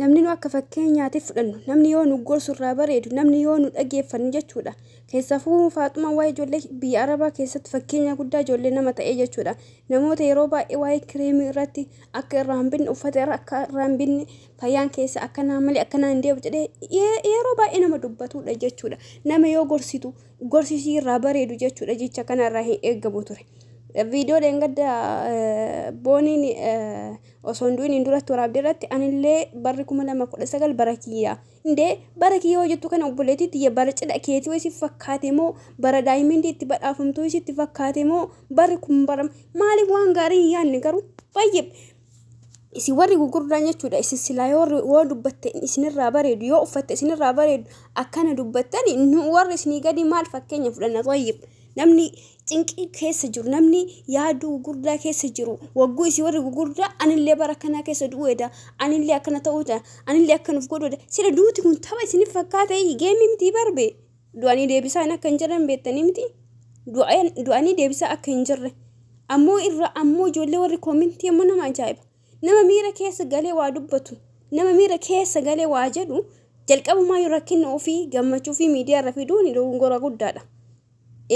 Namni nu akka fakkeenyaatti fudhannu, namni yoo nu gorsu irraa bareedu, namni yoo nu dhageeffannu jechuudha. Keessaafuu Faaxumaan waa'ee ijoollee biyya Arabaa keessatti fakkeenya guddaa ijoollee nama ta'ee jechuudha. Namoota yeroo baay'ee waa'ee kireemii irratti akka irraa hin binne, uffata irra akka irraa hin binne, fayyaan keessa akkanaa malee akkanaa hin deebi'u jedhee yeroo baay'ee nama dubbatudha jechuudha. Nama yoo gorsitu gorsisii irraa bareedu jechuudha jecha kana irraa hin eegamu ture. Viidiyoo dheengadda booniin osoo hin du'iniin duratti waraabde irratti anillee barri 2019 bara kiyya. Indee bara kiyya yoo jettu kana obboleettii tiyya bara cidha keetii wayii sitti fakkaate moo bara daa'imni itti badhaafamtu wayii sitti fakkaate moo barri kun bara maaliif waan gaarii hin yaadne garuu baay'ee isin warri gurguddaan jechuudha isin silaa yoo yoo dubbatte isinirraa bareedu yoo uffatte isinirraa bareedu akkana dubbattani nu warri isinii gadi maal fakkeenya fudhanna tayyib namni cinqii keessa jiru namni yaaduu gurguddaa keessa jiru wagguu isin warri gurguddaa anillee bara kanaa keessa du'uu eda anillee akkana ta'uu eda anillee akka nuuf godhu eda sila duuti kun tapha isiniif fakkaata geemii miti barbe du'anii deebisaan akka hin jirre beektanii miti du'anii deebisaa akka hin jirre ammoo irra ammoo ijoollee warri koomintii ammoo nama ajaa'iba nama miira keessa galee waa dubbatu nama miira keessa galee waa jedhu jalqabumaa yoo rakkinna ofii gammachuu fi miidiyaa irra fiduun dogongora guddaadha.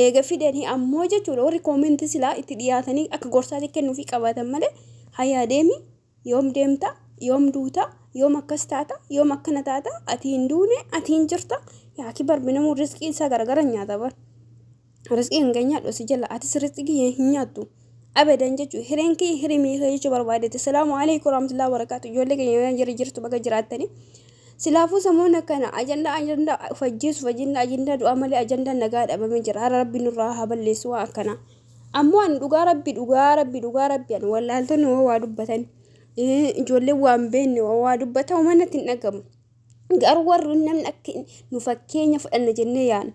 Eega fidanii ammoo jechuudha warri koomintii silaa itti dhiyaatanii akka gorsaatti kennuufii qabaatan malee hayyaa deemi yoom deemta yoom duuta yoom akkas taata yoom akkana taata ati hin duune ati hin jirta yaaki barbi namuu riskii isaa garagara nyaata bar. Rizqii kan kee nyaadhu si jala atis rizqii kiyya hin nyaattu abadan jechuu hireen kiyya hiree kee jechuu barbaadetti salaamu alaikum warahmatullahi wabarakatuh ijoollee keenya jira jirtu baga jiraattanii silaafuu samoon akkana ajandaa ajandaa of ajjeesuuf ajandaa ajandaa du'aa malee ajandaa nagaa dhabamee jira hara rabbi nurraa haa balleessu waa akkanaa ammoo ani dhugaa rabbi dhugaa rabbi dhugaa rabbi ani wallaaltonni waa dubbatan ijoolleen waan beekne waa dubbatan uumanni natti hin dhagamu. Garuu warri namni akka nu fakkeenya fudhanna jennee yaadnu.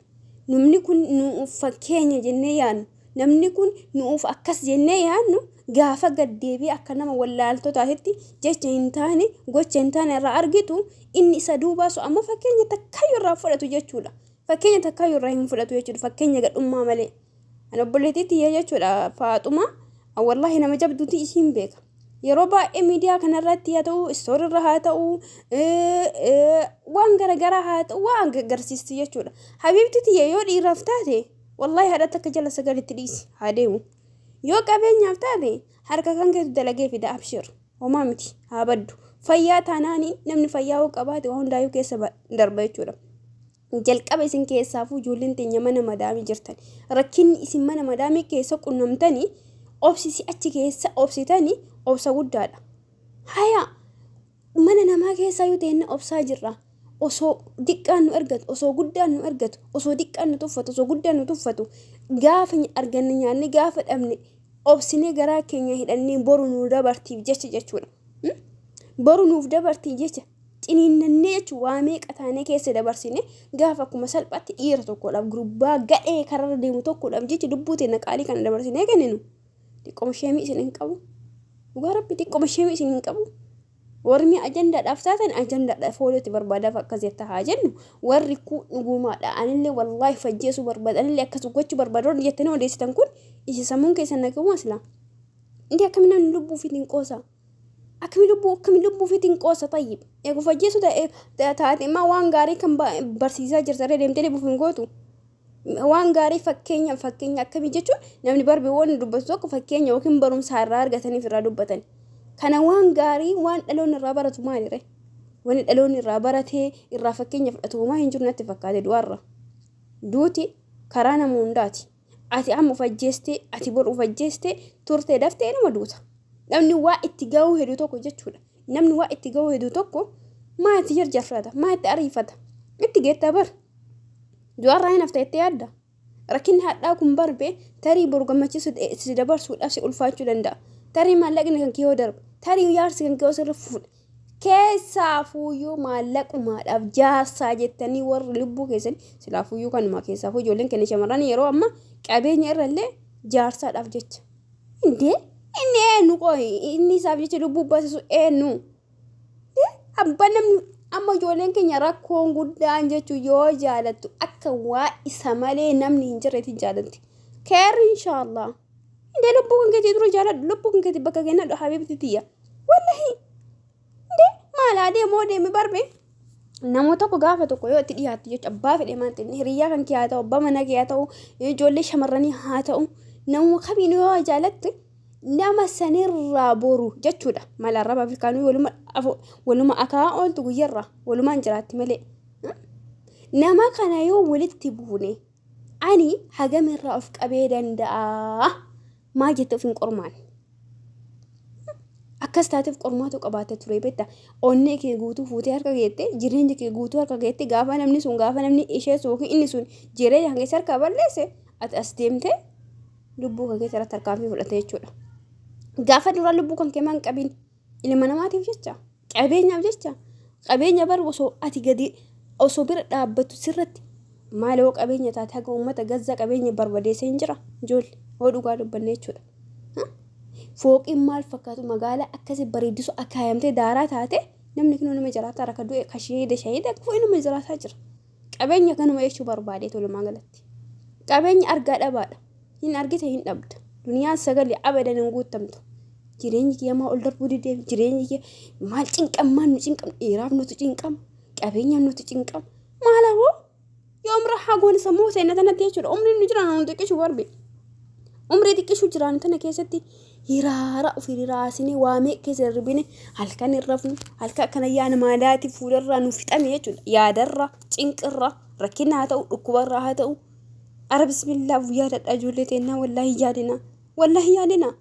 Namni kun nuuf fakkeenya jennee yaadnu. Namni kun nuuf akkas jennee yaadnu gaafa gad deebi'ee akka nama wallaaltotaatitti jecha hin taane gocha hin taane irraa argitu inni isa duubaa sun ammoo fakkeenya takkaayyuu irraa fudhatu jechuudha. Fakkeenya takkaayyuu irraa hin fudhatu jechuudha. Fakkeenya gadhummaa malee. Ani obboleettii tiyya jechuudha Faaxumaa wallaahi nama jabduuti isiin beeka. Yeroo baay'ee miidiyaa kanarratti haa ta'u, istoorii irra haa ta'u, waan garaagaraa haa ta'u waan agarsiisti jechuudha. Habiibti tiyya yoo dhiiraaf taate wallaahi haadha takka jala sagalitti dhiisi haa deemu. Yoo qabeenyaaf taate harka kan keetu dalagee fida abshir homaa miti haa baddu. Fayyaa taanaani namni fayyaa yoo qabaate waa hundaayyuu keessa darba jechuudha. Jalqaba isin keessaafuu ijoolleen teenya mana madaamii jirtan. Rakkinni isin mana madaamii keessa qunnamtanii obsi achi keessa obsitanii obsa guddaadha. Haya mana namaa keessaa yoo ta'e obsaa jirra. Osoo diqqaan nu argatu, osoo guddaan nu argatu, osoo diqqaan nu tuffatu, osoo guddaan nu tuffatu gaafa arganne nyaanne gaafa dhabne obsinee garaa keenya hidhannee boru nu dabartiif jecha jechuudha. Boru nuuf dabartiif jecha ciniinnannee jechuun waa meeqa taanee keessa dabarsine gaafa akkuma salphaatti dhiira tokkodhaaf gurbaa gadhee kararra deemu tokkodhaaf jecha lubbuu teenya qaalii kana dabarsinee kenninu xiqqoma sheemii isin hin qabu. Dhugaa rabbi xiqqoma sheemii isin hin qabu. Warri ajandaadhaaf taatan ajandaadhaaf foolootti barbaadaaf akkas jetta haa jennu warri kun dhugumaadha anillee wallaahi fajjeesuu barbaada anillee akkas gochuu barbaada warri jettanii odeessitan kun isa sammuun keessan nagahuma silaa. Inni akkamiin namni lubbuu ofiitiin qoosa? Akkami lubbuu akkami lubbuu ofiitiin qoosa tayyib. Eegu fajjeessu taate immoo waan gaarii kan barsiisaa jirta irra deemtee dhibuuf hin gootu. Waan gaarii fakkeenya fakkeenya akkamii jechuun namni barbi waan dubbatu tokko fakkeenya yookiin barumsa irraa argataniif irraa dubbatan. Kana waan gaarii waan dhaloonni irraa baratu maalire? Wanni dhaloonni irraa baratee irraa fakkeenya fudhatu homaa hin jiru natti fakkaate du'arra. Duuti karaa nama hundaati. Ati amma of ajjeestee, ati bor of ajjeestee, turtee daftee inuma duuta. Namni waa itti gahuu hedu tokko jechuudha. Namni waa itti gahuu hedu tokko maa itti jarjarfata, maa itti ariifata. Itti geettaa bar. Du'arraa hin hafta jettee yaadda. Rakkinni hadhaa kun barbe tarii boru gammachiisu si dabarsuudhaaf si ulfaachuu danda'a. Tarii maallaqni kan kee yoo darbe, tarii jaarsi kan kee yoo sirra fuudhe, Keessaafuuyyuu maallaqumaadhaaf jaarsaa jettanii warri lubbuu keessan silaafuuyyuu kanuma keessaafuu ijoolleen keenya shamarran yeroo amma qabeenya irrallee jaarsaadhaaf jecha. Indee inni eenyu qoyi inni isaaf jecha lubbuu baasisu eenyu? Abbaan namni amma ijoolleen keenya rakkoon guddaan jechuun yoo jaalattu akka waa isa malee namni hin jirretti jaalatti. Keerri inshaallah. Indee lubbuu kan keetii dura jaaladhu lubbuu kan keetii bakka kennadhu habiibti tiyya. Wallahi. Indee Maal adeemoo deemi barbe nama tokko gaafa tokko yoo itti dhiyaattu jecha abbaa fedhe maal ta'e hiriyyaa kan kee haa ta'u abbaa manaa kee haa ta'u ijoollee shamarranii haa ta'u nama kamiin yoo jaalatte nama sanirraa boru jechuudha. Maal arraba Afrikaanuu waluma waluma akaa ooltu guyyarraa walumaan jiraatti malee. Nama kana yoo walitti buune ani hagamirraa of qabee danda'a maa jette of hin qormaanne. Akkas taateef qormaatu qabaate ture beekta. Onnee kee guutuu fuutee harka keette jireenya kee guutuu harka keette gaafa namni sun gaafa namni ishee sun yookiin inni sun jireenya kan keessa harkaa balleesse ati as deemtee lubbuu kan keessa irratti tarkaanfii fudhate jechuudha. Gaafa duraa lubbuu kan kee maan qabiin ilma namaatiif jecha qabeenyaaf jecha qabeenya bar osoo ati gadi osoo bira dhaabbattu sirratti maal yoo qabeenya taate haga uummata gazzaa qabeenya barbadeessee hin jira ijoollee hoo dhugaa dubbanne jechuudha. Fooqiin maal fakkaatu magaalaa akkasi bareeddisu akaayamtee daaraa taate namni kunuu nama jiraataa rakka du'e ka shahiida shahiida kufu inuma jiraataa jira. Qabeenya kanuma jechuu barbaadee tolumaa galatti. Qabeenya argaa dhabaadha. Hin argite hin dhabda. Duniyaan sagalee abadan hin guuttamtu. Jireenyi kiyya maa ol darbuu didee jireenyi kiyya maal cinqammaan nu cinqam dhiiraaf nutu cinqama qabeenyaaf nutu cinqama maal hawoo yoom rahaa goone sammuu seenna tanatti jechuudha umriin nu jiran nu xiqqishu barbe umrii xiqqishu jiraan tana keessatti hiraara of hiraasinee waa meeqa keessa darbine halkan hin rafnu halkan akkana yaana maadaati fuularraa nu fixame jechuudha yaadarra cinqirra rakkina haa ta'u dhukkubarraa haa ta'u ara bismillaa yaadadha ijoollee teennaa wallaahi yaadina wallaahi yaadina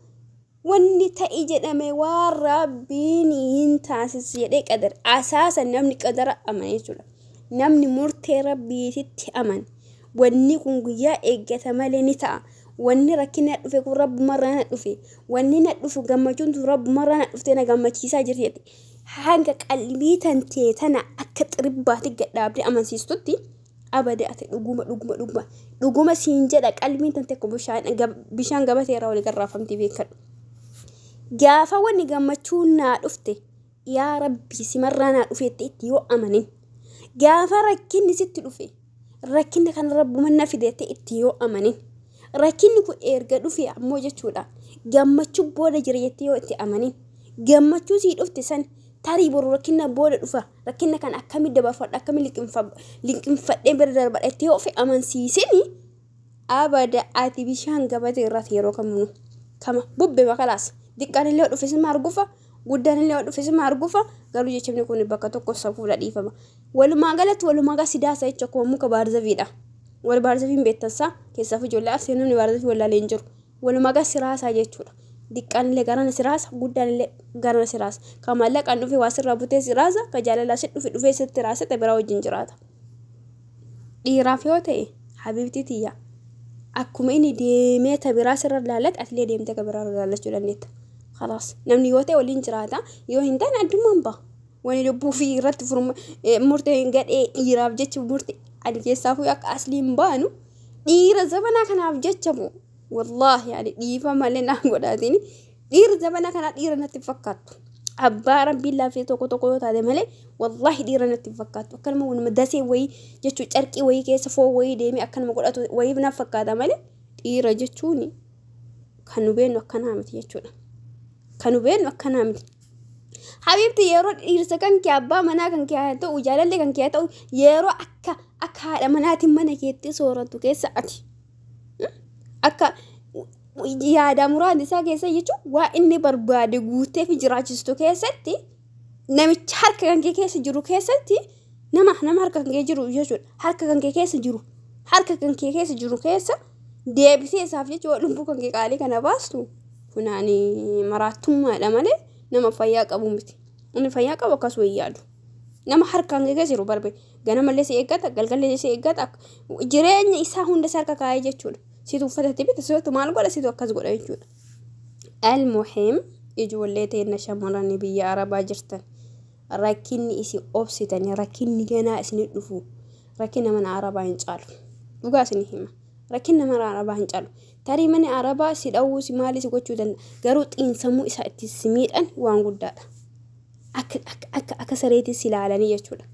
Wanni ta'i jedhame waan Rabbiin hin taasisu jedhee qadare. Asaasa namni qadara amane jechuudha. Namni murtee Rabbiititti amane. Wanni kun guyyaa eeggata malee ni ta'a. Wanni rakkinni na dhufe kun Rabbumarraa na dhufe. Wanni na dhufu gammachuun tun Rabbumarraa na dhuftee na gammachiisaa jirti jette. Hanga qalbii tantee tana akka xiribbaatti gad dhaabdee amansiistutti abada ati dhuguma dhuguma dhuguma dhuguma siin jedha qalbiin tante akka bishaan bishaan gabatee irraa wal garraafamti beekadhu. Gaafa wanni gammachuun naa dhufte yaa rabbii simarraa naa dhufeetti itti yoo amanin gaafa rakkinni sitti dhufe rakkinni kana rabbuma na fideette itti yoo amanin rakkinni kun erga dhufe ammoo jechuudha gammachuu booda jira jettee yoo itti amanin gammachuu sii dhufte san tarii boru rakkinna booda dhufa Rakkinna kana akkamitti dabarfadha akkamitti liqimfadhee bira darbadha itti yoo ofi amansiisini abada ati bishaan gabatee irratti yeroo kamuu kama bubbe makalaas diqqaan illee dhufe sima argufa guddaan illee dhufe sima argufa garuu jechamni kun bakka tokko safuudha dhiifama. Walumaa galatti walumaa gaa sidaasa jecha akkuma muka baarzafiidha. Wal baarzafiin beektansaa keessaaf ijoollee arsee namni baarzafii wallaalee hin jiru. Walumaa gala si raasaa jechuudha. Diqqaan illee garana si raasa, guddaan illee garana si raasa. Ka maallaqaan dhufe waa sirraa butee si raasa, ka jaalalaa si dhufe dhufee sitti raase ta biraa wajjin jiraata. Dhiiraaf yoo ta'e habiibtii tiyya akkuma inni deemee ta biraa sirra laallate atillee deemtee ka biraa irra laallachuu dandeetta. Kalaas namni yoo ta'e waliin jiraata yoo hin taane addummaan baha. Wani lubbuu fi irratti murtee hin gadhee dhiiraaf jecha murtee ani keessaafuu akka asliin baanu dhiira zabanaa kanaaf jecha moo wallaahi ani dhiifa malee naan godhaatiin dhiira zabanaa kanaa dhiira natti hin fakkaattu. Abbaa rabbiin laaffise tokko tokko yoo taate malee wallaahi dhiira natti hin fakkaattu. Akkanuma wanuma dasee wayii jechuun carqii wayii keessa foon wayii deemee akkanuma godhatu wayii na fakkaata malee dhiira jechuun kan nu beennu akkanaa miti jechuudha. Kan nu beennu akkanaa miti. Habiibti yeroo dhiirsa kan kee abbaa manaa kan kee haa ta'u jaalallee kan kee haa ta'u yeroo akka akka haadha manaatiin mana keetti soorattu keessa ati akka yaadaa muraan isaa keessa jechuun waa inni barbaade guutee fi jiraachistu keessatti namicha harka kan kee keessa jiru keessatti nama nama harka kan kee jiru jechuudha harka kan kee keessa jiru harka kan kee keessa jiru keessa deebisee isaaf jecha lubbuu kan kee qaalii kana baastu kunaani maraattummaadha malee nama fayyaa qabu miti. Inni fayyaa qabu akkas wayii yaadu. Nama harkaan kee keessa jiru barbe ganamallee si eeggata galgallee si eeggata jireenya isaa hunda si harka kaa'ee jechuudha. Situ uffata itti bita situ maal godha situ akkas godha jechuudha. Almuhim ijoollee teenna shamarranii biyya arabaa jirtan rakkinni isin obsitanii rakkinni ganaa isin dhufu rakkina mana arabaa hin caalu. Dhugaa isin hima. Rakkina mana arabaa hin caalu. Tarii manni arabaa si dhawuu si maalii si gochuu danda'a. Garuu xiinsammuu isaa itti si miidhan waan guddaadha. Akka akka akka akka sareetii si ilaalanii jechuudha.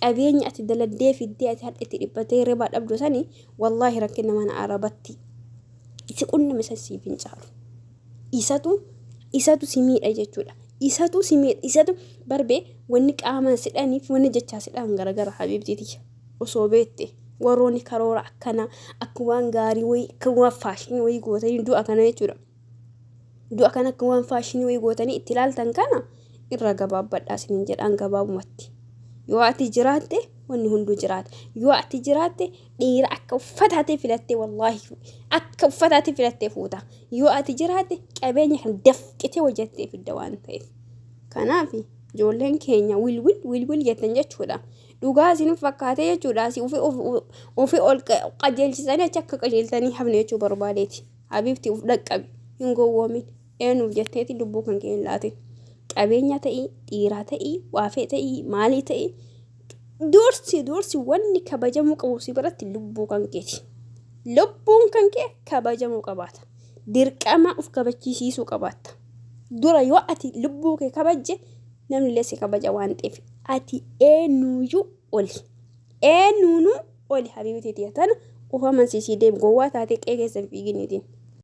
Qabeenya ati daladdee fiddee ati har'a itti dhiphattee hirribaa dhabdu sani wallaahi rakkina mana arabatti si qunname san siif hin caalu. Isatu isatu si miidha jechuudha. Isatu si miidha isatu barbee wanni qaamaan si dhaniif wanni jechaa si dhahan garagara habiibtii tiyya. Osoo beekte warroonni karoora akkanaa akka waan gaarii wayii akka waan faashinii wayii gootanii du'a kana jechuudha. Du'a kana akka waan faashinii wayii gootanii itti ilaaltan kana irra gabaabbadhaa isiniin jedhaan gabaabumatti. Yoo ati jiraatte wanni hunduu jiraata. Yoo ati jiraatte dhiira akka uffataatti filattee wallaahi akka uffataatti filattee fuuta. Yoo ati jiraatte qabeenya kan dafqitee hojjettee fidda waan ta'eef. Kanaaf ijoolleen keenya wilwil wilwil jettan jechuudha. Dhugaa isin fakkaatee jechuudha. Asii ofii ofii ol qajeelchisanii achi akka qajeeltanii hafne jechuu barbaadeeti. Habiibti uf dhaqqabi hin gowwoomin. Eenyuuf jetteeti lubbuu kan kee hin laatin. Qabeenya ta'ii, dhiiraa ta'ii, waafee ta'ii, maalii ta'ii dursi dursi wanni kabajamuu qabu si biratti lubbuu kan keeti. Lubbuun kan kee kabajamuu qabaata. Dirqama uf kabachiisiisuu qabaatta. Dura yoo ati lubbuu kee kabajje namni illee si kabaja waan ta'eef ati eenyuyyuu oli. Eenyuunuu oli habiibtii tiyya tana uf amansiisii deemi gowwaa taatee qe'ee keessa hin fiiginiitiin.